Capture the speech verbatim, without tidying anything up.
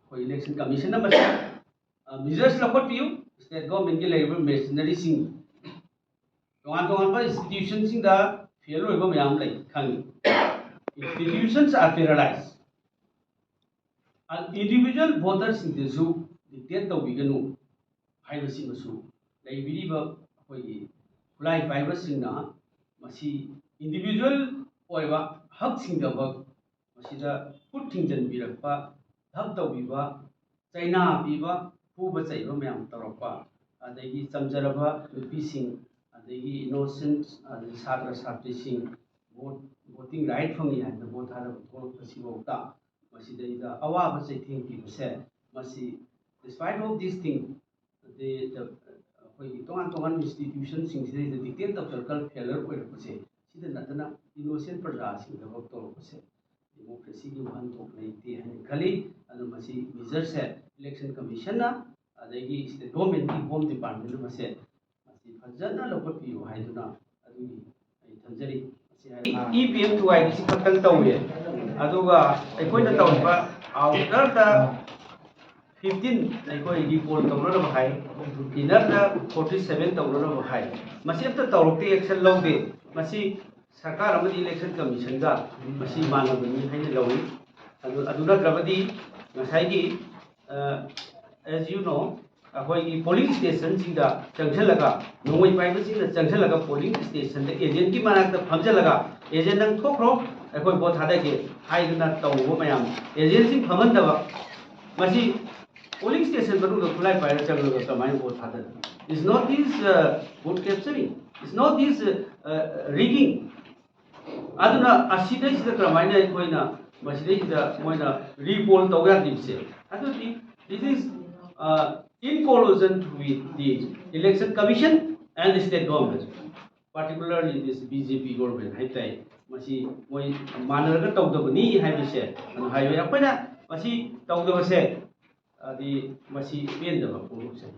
ꯑꯩꯈꯣꯏ ꯏꯂꯦꯛꯁꯟ ꯀꯃꯤꯁꯟꯅ ꯃꯁꯤ ꯃꯤꯖꯔꯁ ꯂꯧꯈꯠꯄꯤꯌꯨ꯫ ꯁ꯭ꯇꯦꯠ ꯒꯣꯔꯃꯦꯟꯒꯤ ꯂꯩꯔꯤꯕ ꯃꯦꯁꯤꯅꯔꯤꯁꯤꯡ, ꯇꯣꯉꯥꯟ ꯇꯣꯉꯥꯟꯕ ꯏꯟꯁꯇꯤꯇ꯭ꯌꯨꯁꯟꯁꯤꯡꯗ ꯐꯦꯜ ꯑꯣꯏꯕ ꯃꯌꯥꯝ ꯂꯩ ꯈꯪꯉꯤ꯫ Institutions are paralyzed. Individual voterꯁꯤꯡꯗꯁꯨ dictate ꯇꯧꯕꯤꯒꯅꯨ ꯍꯥꯏꯕꯁꯤꯃꯁꯨ ꯂꯩꯕꯤꯔꯤꯕ ꯑꯩꯈꯣꯏꯒꯤ ꯈꯨꯠꯂꯥꯏ ꯄꯥꯏꯕꯁꯤꯡꯅ ꯃꯁꯤ ꯏꯟꯗꯤꯕꯤꯖꯨꯋꯦꯜ ꯑꯣꯏꯕ ꯍꯛꯁꯤꯡꯗꯃꯛ ꯃꯁꯤꯗ ꯈꯨꯠ ꯊꯤꯡꯖꯤꯟꯕꯤꯔꯛꯄ, ꯙꯞ ꯇꯧꯕꯤꯕ, ꯆꯩꯅꯥ ꯄꯤꯕ, ꯐꯨꯕ ꯆꯩꯕ ꯃꯌꯥꯝ ꯇꯧꯔꯛꯄ, ꯑꯗꯒꯤ ꯆꯝꯖꯔꯕ ꯅꯨꯄꯤꯁꯤꯡ, ꯑꯗꯒꯤ ꯏꯅꯣꯁꯦꯟ, ꯑꯗꯒꯤ ꯁꯥꯇ꯭ꯔ ꯁꯥꯇ꯭ꯔꯤꯁꯤꯡ ꯚꯣꯠ, ꯚꯣꯇꯤꯡ ꯔꯥꯏꯠ ꯐꯪꯉꯤ ꯍꯥꯏꯗꯅ ꯚꯣꯠ ꯊꯥꯗꯕ ꯊꯣꯛꯂꯛꯄꯁꯤꯐꯥꯎꯗ ꯃꯁꯤꯗꯩꯗ ꯑꯋꯥꯕ ꯆꯩꯊꯦꯡ ꯄꯤꯕꯁꯦ, ꯃꯁꯤ despite of this thing, ꯑꯗꯩ ꯑꯩꯈꯣꯏꯒꯤ ꯇꯣꯉꯥꯟ ꯇꯣꯉꯥꯟꯕ ꯏꯟꯁꯇꯤꯇ꯭ꯌꯨꯁꯟꯁꯤꯡꯁꯤꯗꯩꯗ dictatorial failure ꯑꯣꯏꯔꯛꯄꯁꯦ, ꯁꯤꯗ ꯅꯠꯇꯅ ꯏꯅꯣꯁꯦꯟ ꯄ꯭ꯔꯖꯥꯁꯤꯡꯗꯃꯛ ꯇꯧꯔꯛꯄꯁꯦ ꯗꯦꯃꯣꯀ꯭ꯔꯦꯁꯤꯒꯤ ꯋꯥꯍꯟꯊꯣꯛ ꯂꯩꯇꯦ ꯍꯥꯏꯅ ꯈꯜꯂꯤ꯫ ꯑꯗꯨ ꯃꯁꯤ ꯃꯤꯖꯔꯁꯦ ꯏꯂꯦꯛꯁꯟ ꯀꯃꯤꯁꯟꯅ ꯑꯗꯒꯤ ꯁ꯭ꯇꯦꯠ ꯒꯣꯔꯃꯦꯟꯒꯤ ꯍꯣꯝ ꯗꯤꯄꯥꯔꯠꯃꯦꯟꯅ ꯃꯁꯦ ꯃꯁꯤ ꯐꯖꯅ ꯂꯧꯈꯠꯄꯤꯌꯨ ꯍꯥꯏꯗꯨꯅ ꯑꯗꯨꯒꯤ ꯑꯩ ꯊꯝꯖꯔꯤ꯫ ꯃꯁꯤ ꯍꯥꯏ-, ꯑꯥ꯫ ꯏ ꯚꯤ ꯑꯦꯝ ꯇꯨ ꯍꯥꯏꯕꯁꯤ ꯈꯛꯇꯪ ꯇꯧꯋꯦ, ꯑꯗꯨꯒ ꯑꯩꯈꯣꯏꯅ ꯇꯧꯔꯤꯕ ꯑꯥꯎꯇꯔꯗ ꯐꯤꯐꯇꯤꯟ ꯑꯩꯈꯣꯏ ꯔꯤꯄꯣꯜ ꯇꯧꯅꯅꯕ ꯍꯥꯏ, ꯏꯅꯔꯗ ꯐꯣꯔꯇꯤ ꯁꯚꯦꯟ ꯇꯧꯅꯅꯕ ꯍꯥꯏ꯫ ꯃꯁꯤ ꯑꯝꯇ ꯇꯧꯔꯛꯇꯦ, ꯑꯦꯛꯁꯟ ꯂꯧꯗꯦ꯫ ꯃꯁꯤ ꯁꯔꯀꯥꯔ ꯑꯃꯗꯤ ꯏꯂꯦꯛꯁꯟ ꯀꯃꯤꯁꯟꯒ ꯃꯁꯤ ꯃꯥꯟꯅꯕꯅꯤ ꯍꯥꯏꯅ ꯂꯧꯏ꯫ ꯑꯗꯨ, ꯑꯗꯨ ꯅꯠꯇ꯭ꯔꯕꯗꯤ ꯉꯁꯥꯏꯒꯤ, as you know, ꯑꯩꯈꯣꯏꯒꯤ ꯄꯣꯂꯤꯡ ꯁ꯭ꯇꯦꯁꯟꯁꯤꯡꯗ ꯆꯪꯁꯤꯜꯂꯒ, ꯅꯣꯡꯃꯩ ꯄꯥꯏꯕꯁꯤꯡꯅ ꯆꯪꯁꯤꯜꯂꯒ ꯄꯣꯂꯤꯡ ꯁ꯭ꯇꯦꯁꯟꯗ ꯑꯦꯖꯦꯟꯒꯤ ꯃꯅꯥꯛꯇ ꯐꯝꯖꯤꯜꯂꯒ, "ꯑꯦꯖꯦꯟ, ꯅꯪ ꯊꯣꯛꯈ꯭ꯔꯣ, ꯑꯩꯈꯣꯏ ꯚꯣꯠ ꯊꯥꯗꯒꯦ" ꯍꯥꯏꯗꯅ ꯇꯧꯕ ꯃꯌꯥꯝ, ꯑꯦꯖꯦꯟꯁꯤꯡ ꯐꯝꯍꯟꯗꯕ, ꯃꯁꯤ ꯄꯣꯂꯤꯡ ꯁ꯭ꯇꯦꯁꯟ ꯃꯅꯨꯡꯗ ꯈꯨꯠꯂꯥꯏ ꯄꯥꯏꯔꯒ ꯆꯪꯂꯒ ꯀꯃꯥꯏꯅ vote ꯊꯥꯗꯅꯤ? Is not this, uh, vote capturing? Is not this, uh, uh, rigging? ꯑꯗꯨꯅ ꯑꯁꯤꯗꯩꯁꯤꯗ ꯀꯔꯝꯍꯥꯏꯅ ꯑꯩꯈꯣꯏꯅ ꯃꯁꯤꯗꯩꯁꯤꯗ ꯃꯣꯏꯅ ꯔꯤꯄꯣꯜ ꯇꯧ ꯌꯥꯗ꯭ꯔꯤꯕꯁꯦ? ꯑꯗꯨꯗꯤ this is, uh, in collusion with the Election Commission and the state government, particularly this B J P government ꯍꯥꯏꯕ ꯇꯥꯏ꯫ ꯃꯁꯤ ꯃꯣꯏ ꯃꯥꯟꯅꯔꯒ ꯇꯧꯗꯕꯅꯤ ꯍꯥꯏꯕꯁꯦ ꯑꯗꯨ ꯍꯥꯏꯕ ꯌꯥꯏ꯫ ꯑꯩꯈꯣꯏꯅ ꯃꯁꯤ ꯇꯧꯗꯕꯁꯦ, ꯑꯗꯤ ꯃꯁꯤ ꯄꯦꯟꯗꯕ ꯐꯣꯡꯗꯣꯛꯆꯔꯤ꯫